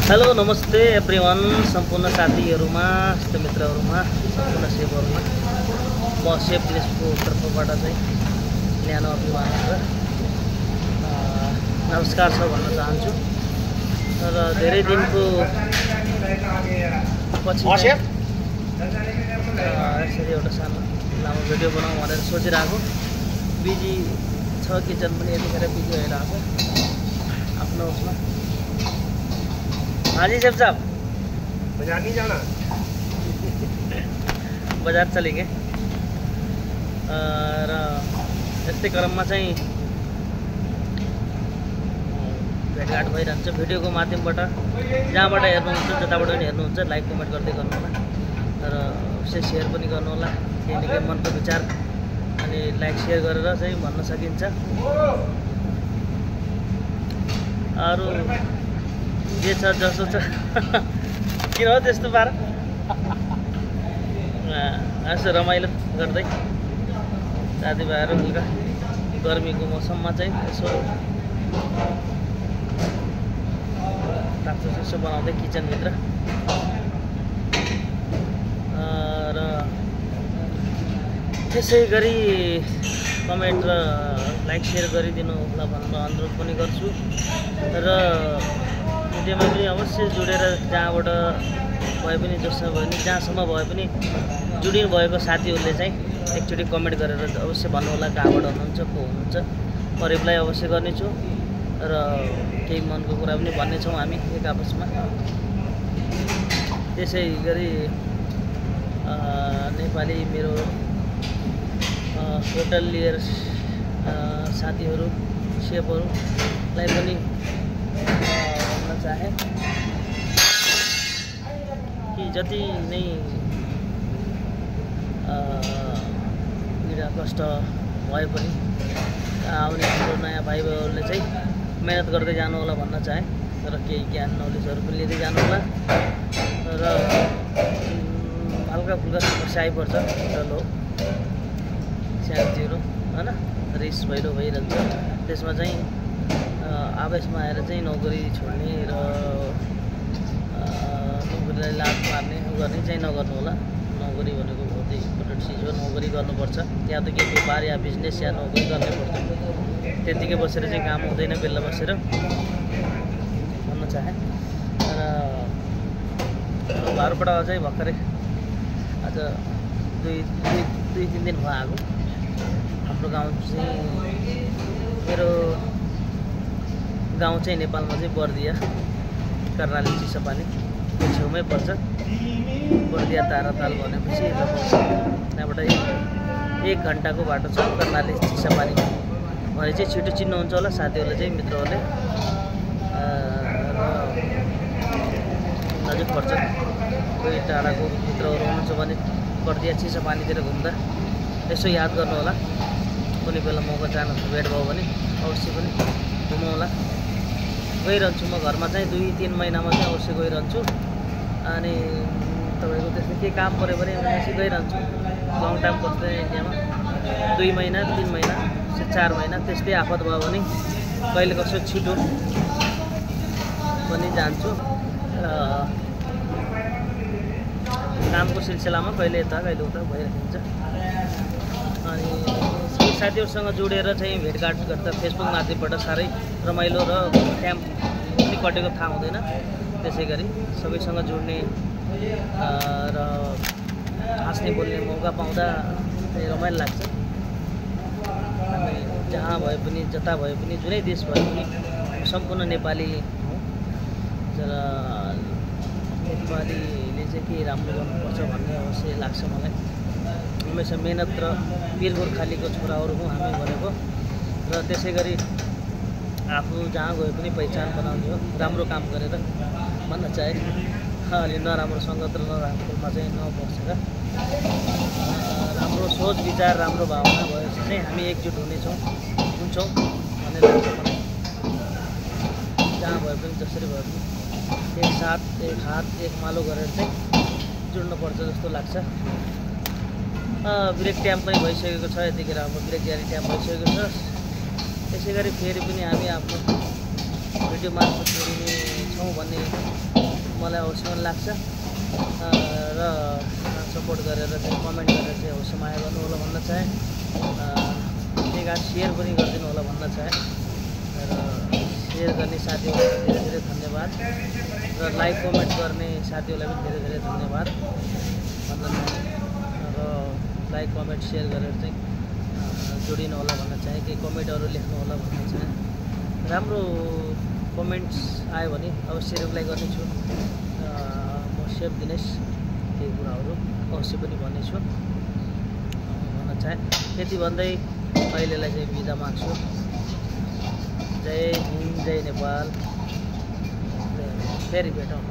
Hello नमस्ते everyone, सम्पूर्ण साथीहरुमा, इष्टमित्रहरुमा, सम्पूर्ण सेवहरुमा म सेफ दिनेशको तर्फबाट चाहिँ न्यानो अभिवादन र नमस्कार छ भन्न चाहन्छु। र धेरै दिनको पछि यसरी एउटा सानो लामो भिडियो बनाउँ भनेर सोचिरहेको। बिजी छ किचन पनि यतिखेर बिजी भइरहेको आफ्नो उसमा। हाँ जी शेफ साहब, बाजार नहीं जाना? बजार चलेंगे। र यस्तै क्रममा चाहिँ भेटघाट भइरहन्छ भिडियोको माध्यमबाट। जहाँबाट हेर्नुहुन्छ जताबाट पनि हेर्नुहुन्छ लाइक कमेन्ट गर्दै गर्नुहोला र विशेष सेयर पनि गर्नुहोला। केही न केही मनको विचार अनि लाइक सेयर गरेर चाहिँ भन्न सकिन्छ। अरू जे छ जसो छ किन हो त्यस्तो पारा यसो रमाइलो गर्दै साथीभाइहरू हल्का गर्मीको मौसममा चाहिँ यसो तातो चिसो बनाउँदै किचनभित्र। र त्यसै गरी कमेन्ट र लाइक सेयर गरिदिनु होला भनेर अनुरोध पनि गर्छु। र भिडियोमा पनि अवश्य जुडेर जहाँबाट भए पनि जसमा भए पनि जहाँसम्म भए पनि जुडिनु भएको साथीहरूले चाहिँ एकचोटि कमेन्ट गरेर अवश्य भन्नुहोला कहाँबाट हुनुहुन्छ, को हुनुहुन्छ। म रिप्लाई अवश्य गर्नेछु र केही मनको कुरा पनि भन्नेछौँ हामी एक आपसमा। त्यसै गरी नेपाली मेरो होटल लिएर साथीहरू सेफहरूलाई पनि भन्न चाहे कि जति नै पीडा कष्ट भए पनि आउने हाम्रो नयाँ भाइ बहिनीहरूले चाहिँ मेहनत गर्दै जानु होला भन्न चाहे। तर केही ज्ञान नलेजहरू पनि लिँदै जानु होला। र हल्का फुल्का समस्या आइपर्छ चलो सानोतिनो होइन रिस भइलो भइरहन्छ। त्यसमा चाहिँ आवेशमा आएर चाहिँ नोकरी छोड्ने र नोकरीलाई लात मार्ने गर्ने चाहिँ नगर्नु होला। नोकरी भनेको बहुत इम्पोर्टेन्ट चिज हो। नोकरी गर्नुपर्छ, या त केही व्यापार या बिजनेस या नोकरी गर्नुपर्छ। त्यतिकै बसेर चाहिँ काम हुँदैन, बेला बसेर भन्न चाहे। र घरबाट अझै भर्खरै आज दुई तिन दिन भयो आएको। हाम्रो गाउँ चाहिँ मेरो गाउँ चाहिँ नेपालमा चाहिँ बर्दिया कर्णाली चिसापानी छेउमै पर्छ। बर्दिया ताराताल भनेपछि त्यहाँबाट 1 घन्टाको बाटो छ कर्णाली चिसापानी भने चाहिँ छिटो चिन्नुहुन्छ होला साथीहरूले चाहिँ मित्रहरूले। नजिक पर्छ। कोही टाढाको मित्रहरू हुनुहुन्छ भने बर्दिया चिसापानीतिर घुम्दा यसो याद गर्नु होला। कुनै बेला मौका चाहनु भेट भयो भने अवश्य पनि घुमाउला। गइरहन्छु म घरमा चाहिँ 2-3 महिनामा चाहिँ अवश्य गइरहन्छु। अनि तपाईँको त्यस्तो केही काम पऱ्यो भने अवश्य गइरहन्छु। लङ टाइम बस्दैन इन्डियामा 2 महिना 3 महिना 4 महिना त्यस्तै आफत भयो भने कहिले कसो छिटो पनि जान्छु। कामको सिलसिलामा कहिले यता कहिले उता भइराखिन्छ। अनि साथीहरूसँग जोडेर चाहिँ भेटघाट गर्दा फेसबुक माध्यमबाट साह्रै रमाइलो र टाइम पनि कटेको थाहा हुँदैन। त्यसै गरी सबैसँग जोड्ने र हाँस्ने बोल्ने मौका पाउँदा चाहिँ रमाइलो लाग्छ। हामी जहाँ भए पनि जता भए पनि जुनै देश भए पनि सम्पूर्ण नेपाली र नेपालीले चाहिँ के राम्रो गर्नुपर्छ भन्ने अवश्य लाग्छ मलाई। हमेसा मेहनत र वीर गोर्खालीको छोराहरू हौँ हामी भनेको। र त्यसै गरी आफू जहाँ गए पनि पहिचान बनाउने हो राम्रो काम गरेर भन्न चाहे। अलि नराम्रो सङ्गत र नराम्रोमा चाहिँ नबसेर राम्रो सोच विचार राम्रो भावना भएपछि चाहिँ हामी एकजुट हुन्छौँ भन्ने लाग्छ मलाई। जहाँ भए पनि जसरी भए पनि एक साथ एक हात एक मालो गरेर चाहिँ जुड्नुपर्छ जस्तो लाग्छ। ब्रेक टाइम पनि भइसकेको छ। यतिखेर अब ब्रेक जाने टाइम भइसकेको छ। त्यसै गरी फेरि पनि हामी आफ्नो भिडियो मार्फत जोडिने छौँ भन्ने मलाई अवश्य मन लाग्छ र सपोर्ट गरेर चाहिँ कमेन्ट गरेर चाहिँ अवश्य माया गर्नु होला भन्न चाहे। त्यही कारण सेयर पनि गरिदिनु होला भन्न चाहे र सेयर गर्ने साथीहरूलाई धेरै धेरै धन्यवाद र लाइक कमेन्ट गर्ने साथीहरूलाई पनि धेरै धेरै धन्यवाद भन्न चाहे र लाइक कमेन्ट सेयर गरेर चाहिँ जोडिनु होला भन्न चाहे। केही कमेन्टहरू लेख्नु होला भन्न चाहे। राम्रो कमेन्ट्स आयो भने अवश्य रिप्लाई गर्नेछु। म सेभ दिनेश केही कुराहरू अवश्य पनि भन्नेछु भन्न चाहे। यति भन्दै अहिलेलाई चाहिँ बिदा माग्छु। जय हिन्द, जय नेपाल। फेरि भेटौँ।